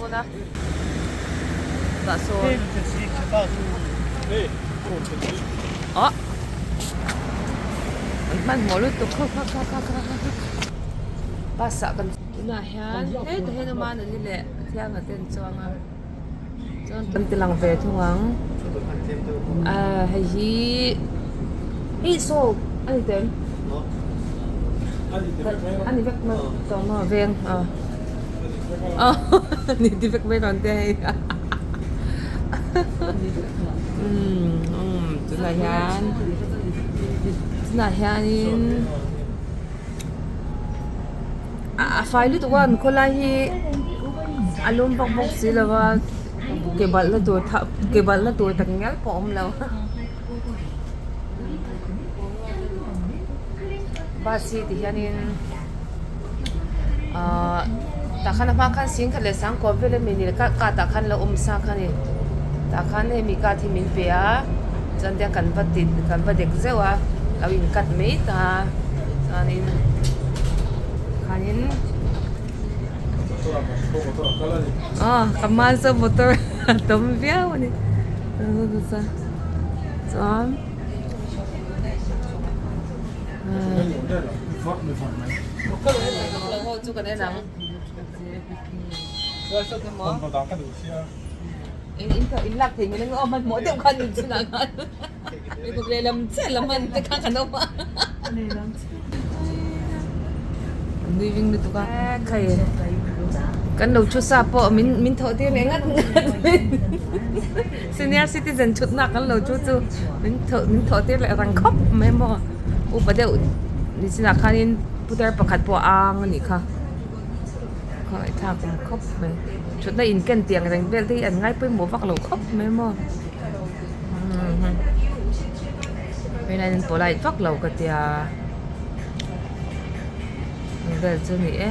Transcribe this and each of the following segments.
dawn a tah sawn ah an hmanhmawh lutuk kha kha kha kha kha kha bus ah kan tunah hian hetah hian awm a nuni leh thianga te an chuang a chuan kan ti lang ve thung ang ah hei hi hei saw a ni teh em a ni vek mai tawh maw veng ah a ni ti vek mai rawn te hei umm tunah hian tunah hianin a fai lutuk a an khawlai hi a lum bawk bawk si lo va ke balh na tur thah ke balh na tur tak ngial pawh a awm lo bus hi ti hianin ahh tah khan a hma khan singkhat leh sangkawp vel a mi ni ka card ah khan lo awm sa kha a ni tah khan hemi card hi min pe a chuan tiang kan va ti kan va dek zeuh a lo in cut mai ta chuanin khanin aw ka hma saw motor a tam viau a ni chuan. Chu kan en ang in lak thei ngei ang hmanhmawh deuh khan in chhunah khan mipa lehlam chiah lam an te kha kan awm a nui ring lutuk a khai kan lo thu sa pawh min min thawh tir leh ngat ngat senior citizen thutna kan lo thu chu min thawh min thawh tir leh rang khawp mai maw upa deuh ni chinah khanin putar pakhat pawh a ang a nih kha khawngaihthlak awm khawp mai thutna in ken tiang reng vel te hi an ngai pawimawh vak lo khawp mai maw hei an polite vak lo ka tia ang vel chu a ni e.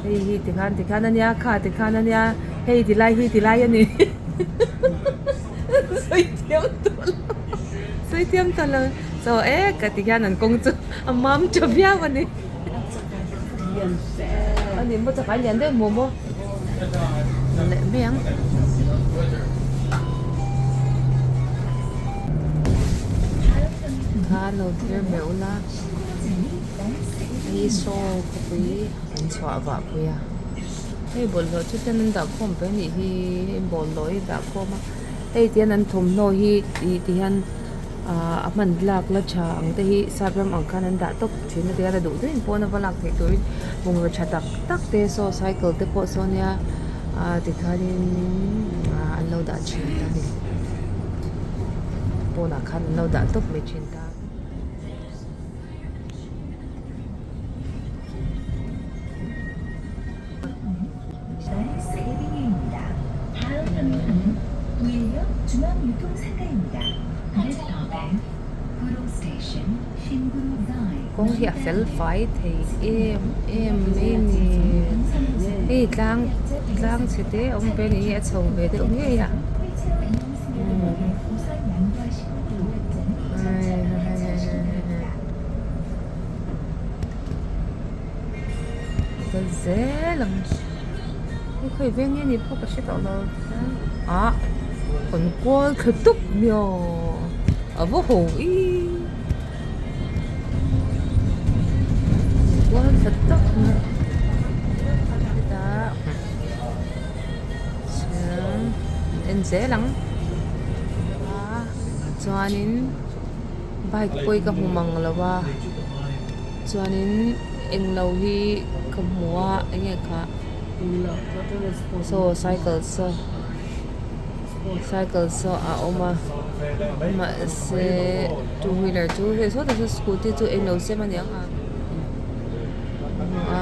Hei hi tikhan tikhan ania kha tikhan ania hei tilai hi tilai a ni sawi thiam tawh lo sawi thiam tawh lo chaw e ka ti hian an kawng chu a mam tha viau a ni a ni maw chakai lian deuh maw maw leh mai ang. Kha lo thlir meuh la. Hei saw khawpui an chhuah vah pui a hei bawlhhlawh chu ten an dah khawm pe anih hi hei bawlhhlawh hi dah khawm a hei tihian an thawmhnaw hi ih tihian ahh a hman lak la tha ang te hi sap ram ang khan an dah tawp thin a tihian a duh duhin pawn a va lak theih turin bungraw tha tak tak te saw cycle te pawh saw nia ah tikhanin ah an lo dah thin a ni pawnah khan an lo dah tawp mai thin ta. Kawng hi a fel fai thei em em mai a ni hei tlang tlang chhe te a awm ve a nih hi a chho ve deuh ngei a. Kal zel ang hei khawi veng nge ni pawh ka hre tawh lo ah kawn kual thla tup mai aw a va ho ih kual thla tawp mai hetah. Chuan en zel ang a chuanin bike pawh hi ka hmu mang lo a chuanin englo hi ka hmu a enge kha saw cycle saw cycle saw a awm a mahse two wheeler chu hei sawtah sawn scooty chu englo siam a niang a a.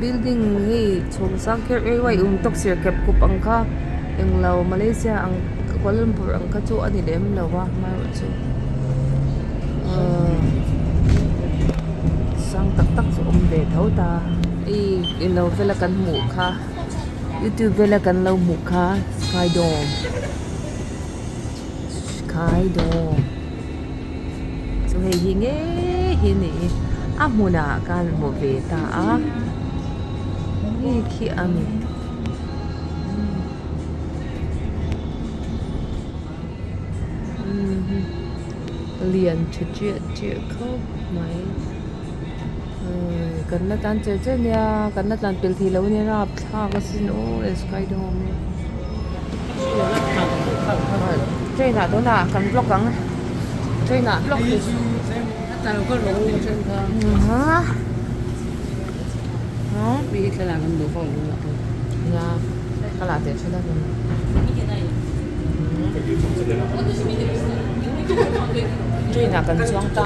Building hei chhawng sang kher em em tawk sir kep kup ang kha englo Malaysia ang Kuala Lumpur ang kha chu a ni lem lo a amaherawhchu ahh sang tak tak chu awm ve tho ta hei ilo vela kan hmuh kha youtube vela kan lo hmuh kha sky dome sky dome. chu hei hi ngei hi a ni a hmunah khan hmu ve ta a hei khi a ni. Lian tha chiah chiah khawp mai kan la tlan cher cher nia kan la tlan pel thei lo ania rapthlak asin aw sky dome hi train ah tunah kan block ang train ah block Train ah kan chuang ta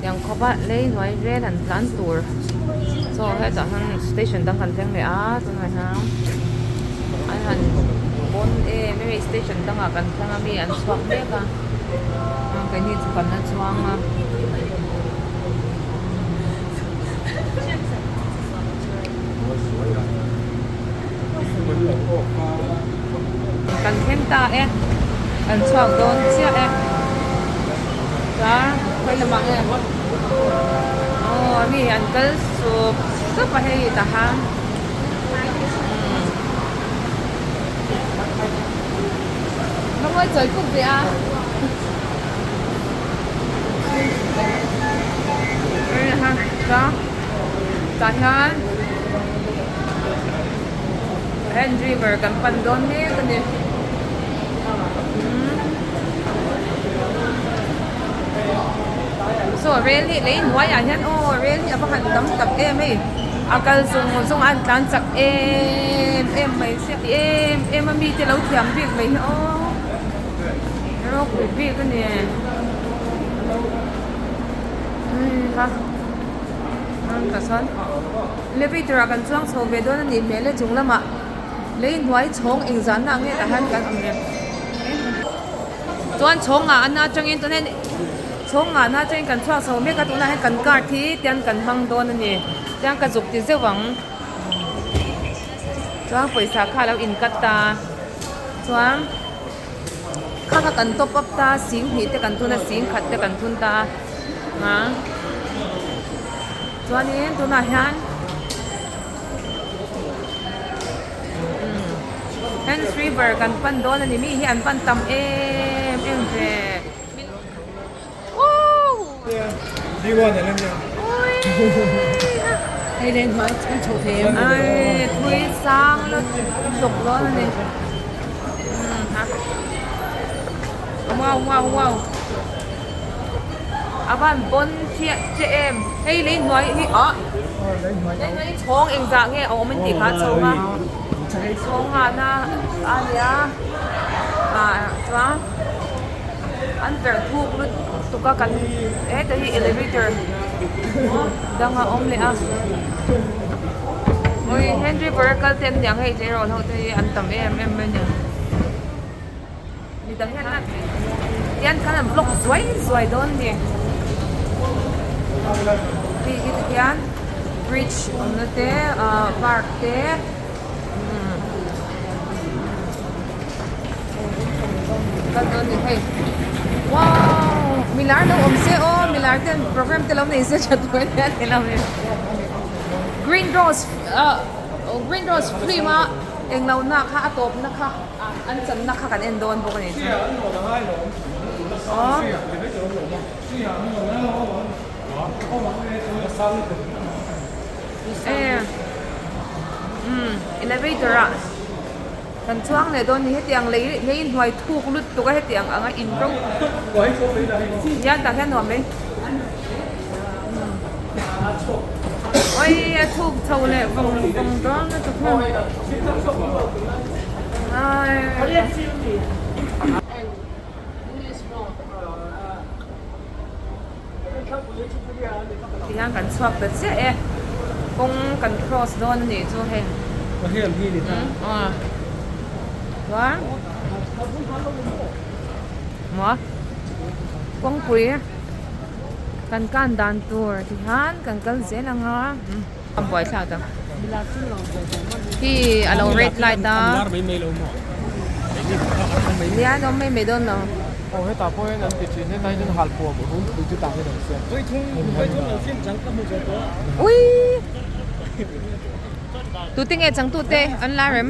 Tiang khawpa lei hnuai vel an tlan tur chaw hetah hian station dang kan thleng leh a tunah hian an han pawn em em a station dangah kan thleng a mi an chhuak mek a keini chu kan la chuang a. Kan thleng ta e, kan chhuak dawn chiah e. Chuan khawi lamah nge aw mi an kal sup sup a hei tahan umm Ramhuai chawi puk ve a. Tah hian hand river kan pan dawn mek a ni. Saw rel hi lei hnuaiah hian aw rel hi a va han tam tak em hei a kal zawng zawng a an tlan chak em em mai sia em em a mite lo thiam bik mai hi aw ropui bik a ni. Elevator ah kan chuang chho ve dawn a nih hmel e chung lamah lei hnuai chhawng engzahna ang nge tah hian kan awm em chuan chhawng ah ana atangin tuna hian chhawng ah na atangin kan chhuak chho mek a tunah hian kan card hi tian kan hmang dawn a ni tiang ka zuk ti zeuh ang chuan pawisa kha alo in cut a chuan. Kha kha kan top up ta sing hnih te kan thun a sing khat te kan thun ta a chuanin tunah hian Hans River kan pan dawn a ni mi hi an pan tam em em ve Ai thui sang lutuk dawn a ni Wow wow wow a van pawn chiah chiah em hei lei hnuai hi ah lei hnuai chhawng engzah nge a awm an tih kha a chhawng a chhawng nghahna a nia ah chuan. An perh thuk lutuk a kan heta hi elevator dang a awm leh a ui Henry Vorakal te an ni ang hei tleirawl ho te hi an tam em em mai a ni midang hian an tian khan an block zuai zuai dawn a ni hei hi tikhian bridge awmna te ahh park te. Kal dawn ni hei wow milar lo awm se aw milar ten program te lo nei se tha tur ania ti lo in green rose ah green rose film a englo na kha a tawp na kha an chan na kha kan en dawn bawk ani chu aw. Umm elevator ah kan chuang leh dawn a ni hetiang lei lei hnuai thuk lutuk a hetiang anga in ro hian tah hian nuam mai awii a thuk chho leh vawng vawng dawn lutuk hian Tihian kan chhuak ta chiah e kawng kan cross dawn a nih chu hei chuan maw kawngpui kan kan dan tur tihian kan kal zel ang a a buaithlak ta. Khi a lo red light a. Nia an awm mai mai dawn lo. Uii. Tute nge changtute an la rem?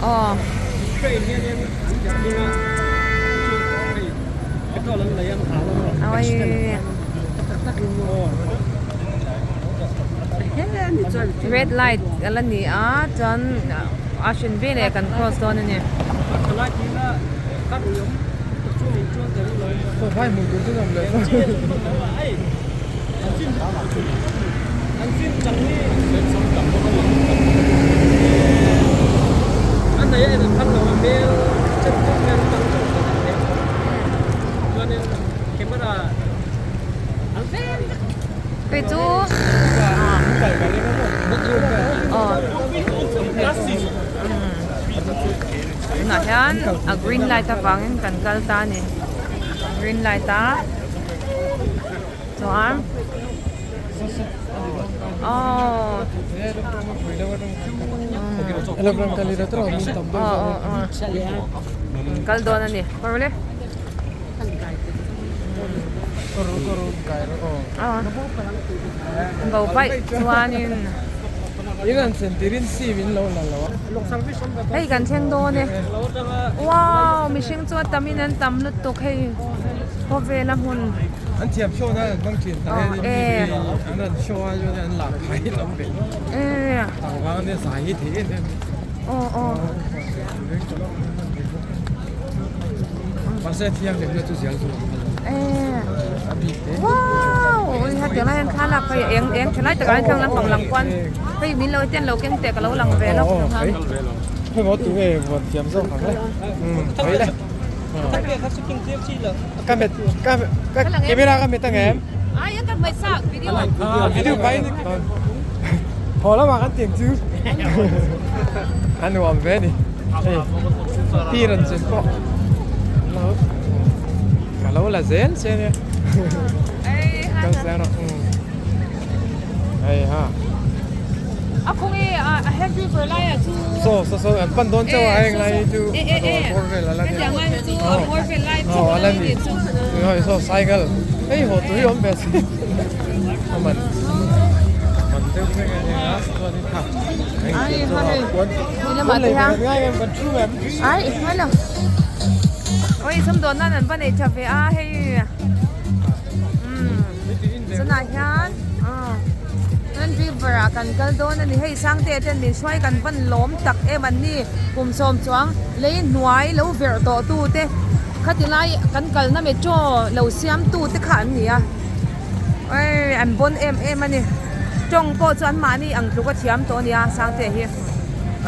Aw. Red light a la ni a chuan a hrin veleh kan cross dawn a ni. Hei chu tunah hian a green light avangin kan kal ta a ni green light a chuan aww kal dawn a ni Bo paih chuanin hei kan thleng dawn e wow mihring chu a tam in an tam lutuk hei khawvela hmun aw aw. Wow ui ha tiang lai hian thlalak hei eng eng tha lai takah hian thlang lampang lang khuan hei min lo ten lo keng teh ka lo lang ve lawk Tir an chen pawh ka lo la zel che nia kal zel rawh hei ha saw saw saw an pan dawn chauh a heng lai hi chu a bawr vel a la nia aw a la ni hei saw cycle hei haw tui awm ve si a man man deuh vek a nia chuanin kha Ai hello oi sumdawn nan an va nei tha ve a hei umm chunah hian an river ah kan kal dawn a ni hei sangte ten min hruai kan van lawm tak em an ni kum sawm chuang lei hnuai lo verh tawh tu te khati lai kan kalna metro lo siam tu te kha an ni a. Oi an bawn em em a ni tawng pawh chu an mahni ang tluk a thiam tawh a nia Sangte hi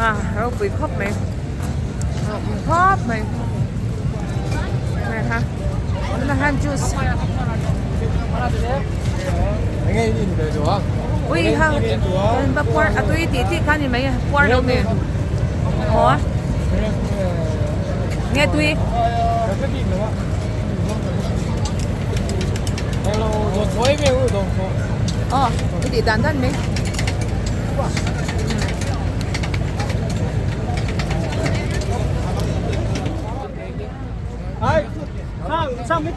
a ropui khawp mai ropui khawp mai hei ha tunah hian juice ui ha va puar a tui tih tih kha a ni mai a puar lo mi aw nge tui. Aw i tih dan dan mai.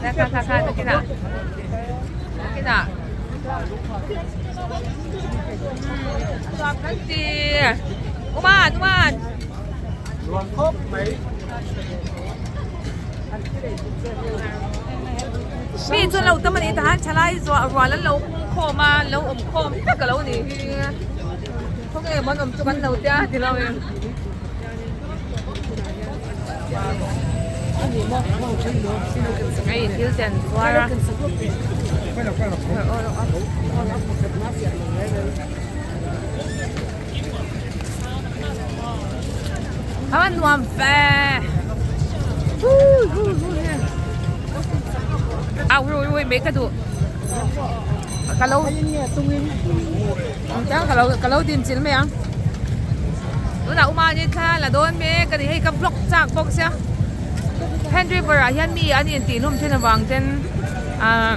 Kha kha kha nakinah nakinah kan ti Uman Uman. Mi chu lo tam a ni tahan thalai zuah rual an lo pung khawm a lo awm khawm vek a lo ni hi khawnge emaw an awm chu kan lo tia ti lo in hei thil te an zuar a. A nuam ve au rui rui mai ka duh ka lo ka lo ka lo din chil mai ang tunah uma ni thla la dawn mek a ni hei ka vlog chak bawk sia hand river ah hian mi an intih hlum thin avang ten ah.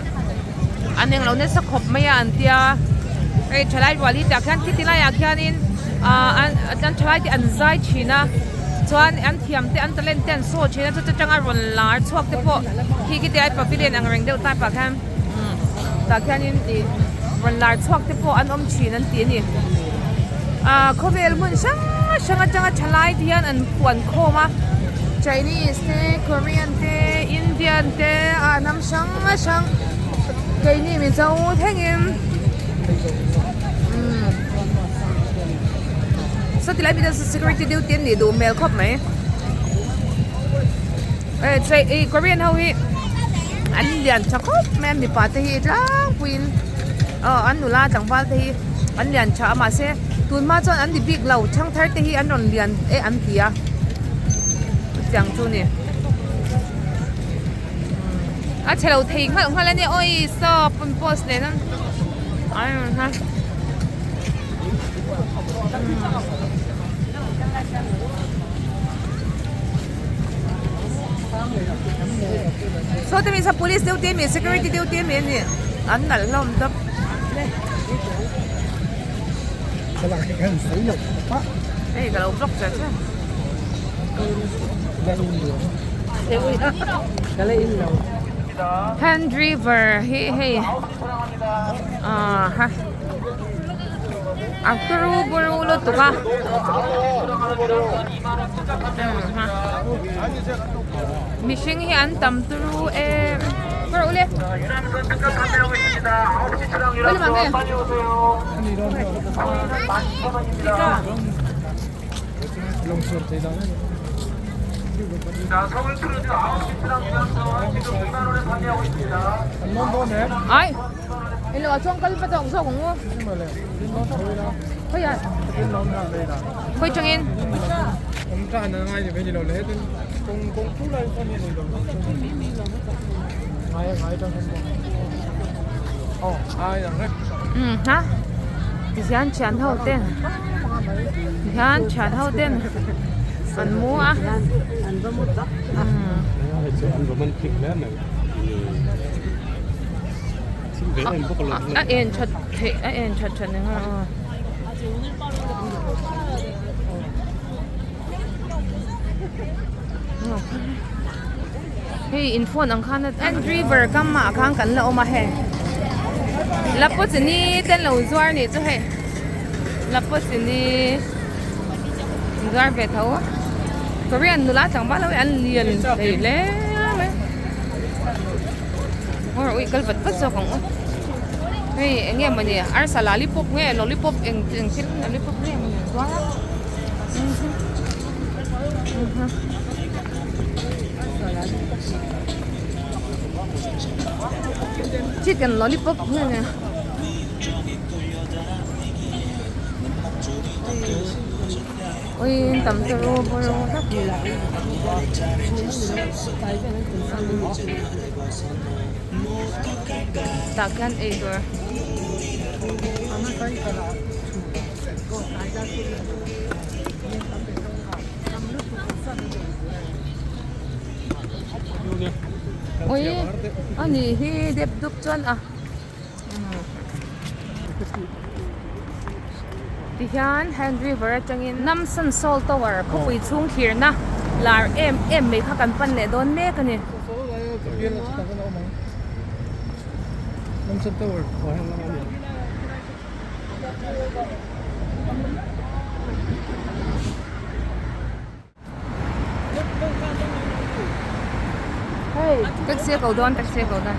An englo nasa khawp mai a an tia hei thalai rual hi tah khian khiti laiah khianin ah an an thalai te an zai thin a chuan an thiam te an talent te an saw thin a chuta tanga rawn lar chhuak te pawh khi khiti lai pavilion ang reng deuh type ah khan tah khianin ih rawn lar chhuak te pawh an awm thin an ti a ni ah khawvel hmun hrang hrang atanga thalai te hian an puan khawm a Chinese te Korean te Indian te ah hnam hrang hrang keini Mizo thlengin umm saw tilai mi te security duty an nih duh hmel khawp mai eh Korean ho hi an lian tha khawp mai a mipa te hi tlangpuiin aw an nula tlangval te hi an lian tha a mahse tun hma chuan an ni bik lo thangthar te hi an rawn lian e an ti a chutiang chu a ni. A chhe lo thei nghalh nghalh a nia awi saw pawn post nen a Saw te mi sa police deuh te ami security deuh te ami a ni an nalh hlawm tawp. Hei ka lo vlog che che. Hand river hi hei ah ha a turu buru lutuk a mihring hi an tam turu em kawr ule Ai ilo a chuang kal va zawk zawk ang u khawiah khawi tangin umm ha tihian thian ho ten tihian thian ho ten an mu a a en that theih a en that that ni nghal aw. Hei in phone ang khan a river kam ah khan kan la awm a hei lapawchini te an lo zuar nih chu hei lapawchini an zuar ve tho a korean nula tlangval ho hi an lian thei hle mai aw ui kal vat vat zawk ang u hei eng nge mawni arsa lollipop nge lollipop eng eng thil lollipop nge mawni an zuar a. Chicken lollipop nge nge ui tam te ru bawr tak tah khian eitur. Ui a ni hi dep dup chuan a tihian hand river atangin Namsan Seoul Tower khawpui chhung thlirna lar em em mai kha kan pan leh dawn mek a ni. Taxi a ko dawn taxi a ko dawn.